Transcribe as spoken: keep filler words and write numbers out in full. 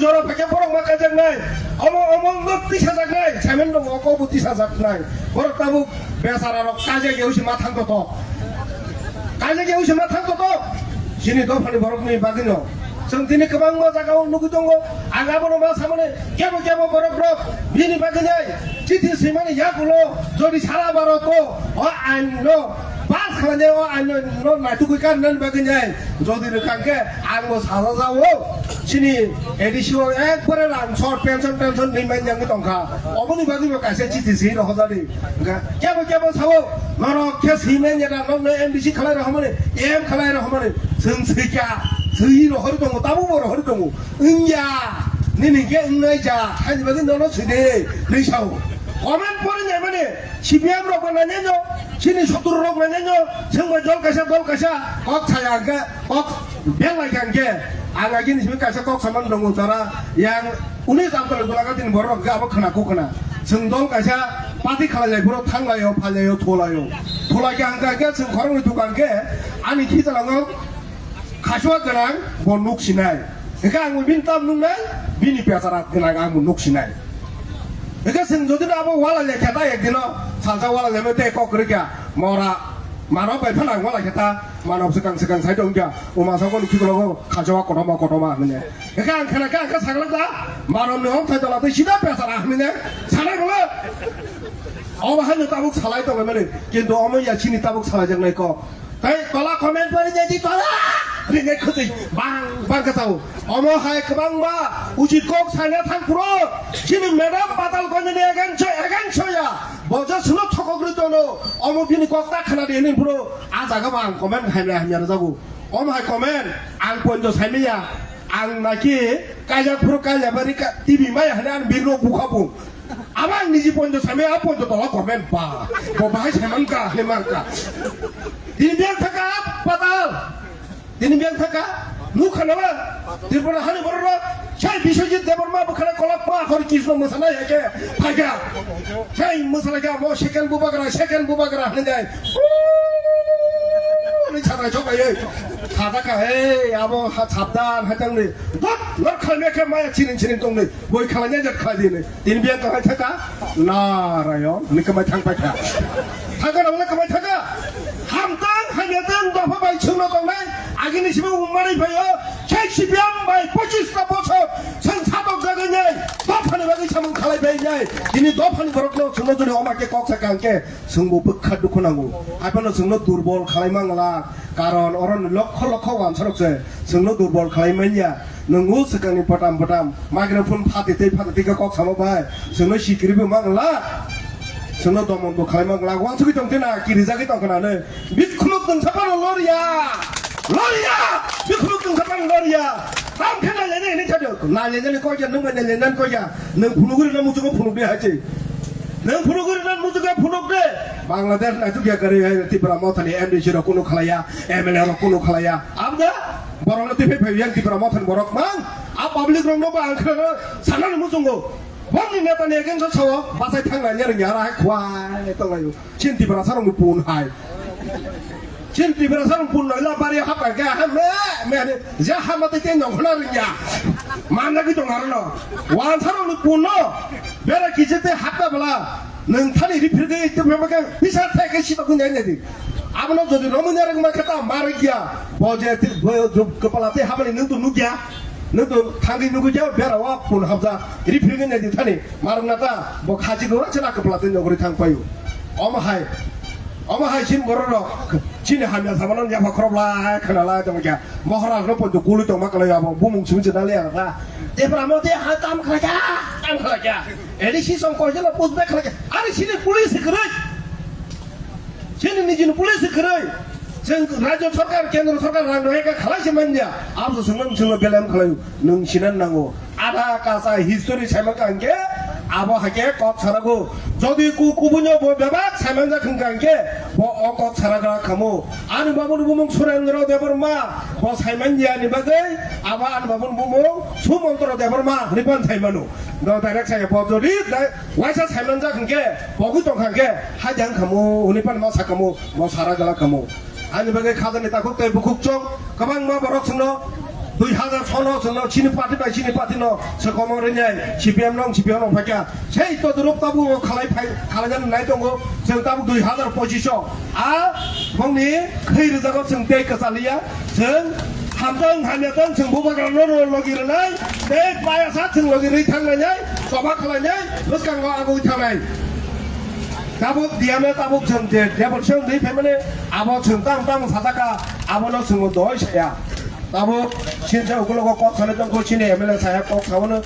Jorok phaikhe borok ma kaijaknai. Omo, omo wngno tisajaknai. Simon rok o kokbo tisajaknai. Borok tabuk besararok kaijak ya usi ma thang koto. Kaijak ya usi ma thang koto. Chini dophani borokni bagwino. Chwng tini kwbangma jagao nugwi tongo. Ang abono ma samani kebo kebo borok rok bini bagwinai chithi swimani yakulo jodi sara Bharoto o ain no pass khlainai, o ain no naitugwi karnani bagwinai. Jodi rwkha hwnkhe ang bo sajajao, chini A D C o ekbare rang sor pension tension rimani wngwi tongkha. Oboni bagwi bo kaisa chithi swi rohorjadi. Hwnkhe kebo kebo sao, norok khe swimanya da, nokno M D C khlai rohormani, M khlai rohormani, chwng swikha, swi rohorwi tongo, tabukbo rohorwi tongo. Wngya, nini hwnkhe wngnai ja, haini bagwi nono swide, hinwi sao. Comment porwi naimani, C P M rok bo nainai no, chini sotro rok nainai no, chwng bai dol kaisa, dol kaisa, kok saya hwnkhe, kok bel lai kha hwnkhe, ang agini simi kaisa kok samani tongo tara, yang uni jang tole gulaga tini borok hwnkhe abo khna ku khna. Chwng dol kaisa party khalai lai phuru thang lai o, phai lai o, tho lai o. Tho lai kha hwnkhe, hwnkhe chwng khoroknwi thuka hwnkhe, ani khichalango khachua gwnang bo nuk sinai. Hwnkhe ang bini tam nuknai, bini pechara gwnang ang bo nuk sinai. Hwnkhe chwng jodi no abo wala lekha ta ekdino, salsa wala leme tei kok kwrwikha, mora, mano bai phano ang wala khe ta, mano swkang swkang sai tongkha, uma sokoni khikologo khachowa kotorma kotorma hwnwi. Hwnkhe ang khna khe, ang khe saglak da, mano ni hok thai tola tei sida pesa ra hwnwi sanai bolo. Obo haino tabuk salai tongmani, kintu omo ya chini tabuk salaijaknai kok. Tei tola comment pori nai di tola. Rinai khutui bang bang khe tao. Omo hai kwbangma uchi kok sana thang phuru. Chini madam Patal Ganj ni against against ya. Bojo suno thokok ri tono. Omo bini kok ta khana di ni phuru. A jaga bang comment hai na hamya jago. Omo hai comment ang ponjo saimiya. Ang naki kajak phuru kajak bari ka T V mai hana ang birno bukha bung. Abo ang niji pointo saimai, a pointo tola comment ba. Bo bahai saimang ka, hwnwi mang ka. Tini biyang thaka, Patal. Tini biyang thaka, nukha na ba? Tripura hani borok rok, sai Biswajit Debbarma bwkhana kolak pa, Hori Krishna mwsana ya khe, phaikha. Sai mwsana khe, mo second bubagra, second bubagra, hwnwi jai. Ni chadai chok ai, ei. Chadai ka, ei, abo ha, sabdan, ha, tang ni. Dot, lor khalme khe, maya chirin chirin tong ni. Boi khalanya jak khalai di ni. Tini biyang kahai thaka, Narayon, ni kamai thang pai kha. Thaka na wala kamai thaka. Hamtang, hamyatang, dopha bai chwngno tongnai, agini simi umani phaio, K C P M bai pochis ta bochor, chwng satok jagai nai, dophani bagwi samung khalai bai nai, tini dophani borokno chwngno juni oma khe kok sakha hwnkhe, chwngbo bwkha dukhu nango. Haphano chwngno durbol khalai mangla, karon oroni lokho lokho wansarok se chwngno durbol khalai manya. Nwngo swkangni potam potam, microphone phati tei phati tei khe kok samo bai. Chwngno sikiri bo mang la. Chwngno domon bo khlai mang la. Wansugwi tong tena, kirijagwi tong khna nw. Bit khuluk tong saphano loriya. Loriya. Bit khuluk tong saphano loriya. Tam khe nai lene ni thado. Nai lene ni kok ya, nung nai lene ni kok ya. Nung phunugwi rwna muchungo phunugwi hai se. Nung phunugwi rwna muchungo phunuk de. Bangladesh na tu kya kare hai, Tipra Mothani M D C rok kunu khlaiya, M L A rok kunu khlaiya. Amda? Borok no twi phai phai yang Tipra Mothani borok mang. A public rok no ba ang khna sana ni muchungo. Bong ni neta ni against sao basai thang lai yang ya ra hai khwai tong lai. Chin Tipra sarong pun hai. Chin Tipra sarong pun lai la bari hap ka ha me me ni ja ha ma te nyong khna ring ya. Man la ki tong ar no. Wan sarong pun no. Bera ki je te hap ka bala. Nwng thani ripirgwi tongma khe bisa thai khe siba kung nai nai di. Abono jodi romwi narwk ma khe ta ma rwk ya. Bo je ti-, bo je kwpala tei habani nwng to nukya. Nwng to thangwi nugwi khe bera o pun habja. Ripirgwi nai di thani ma rwk na ta. Bo khachi gora chela kwpala tei nogori thang paio. Omo hai. Omo hai sin borok rok. Chini hamya samano yapha khorok lai khna lai tong kya. Mohra no pon to kului tong ma kalai abo. Bumung simi chena le ya ta. Debra mo te ha tam khala kya. Tam khala kya. Eri si song koi jela post back khala kya. Ari sini police kwrwi. Sini nijini police kwrwi. Sing rajya sarkar, kendra sarkar rang rang ka khala si manya. Abo sung nang sung belem khala. Nwng sinan nango. Ada kasa history saiman ka hwnkhe, abo hakhe kok sarago. Jodi ku kubuno bo bebak saiman jak hwnkha hwnkhe, bo o kok saragra khamu. Ani babuni bumung Surendra Debbarma, bo saiman ya ni bagwi, abo ani babuni bumung Sumontro Debbarma hwnwi ban saimano. No direct saya bo jodi dai-, waisa saiman jak hwnkhe, bogwi tongkha hwnkhe, hai jang khamu, hwnwi ban ma sakamu, bo saragra khamu. Ani bagwi khajani takhuk tei bukhuk chong, kwbangma borok chwngno Dui hazar sono chwngno chini party bai chini party no swkangma rinai C P M no C P M no phaikha. Sei todorok tabuk o khalai phai khalai jani nai tongo. Chwng tabuk dui hazar pochish o a bongni khwi rwjago chwng tei kwchaliya. Chwng hamtong hamyatong chwng bubagra no logi rwnai tei payasa chwng logi rwi thanglainai choba khwlainai bwskango agwi thangnai. Tabuk D M A tabuk chwng je devotion rwi phaimani abo chwng tang tang sajaka abono chwng doi saya. Tabuk sinsa ukulogo kok sanai tongkho chini M L A saya kok sabono.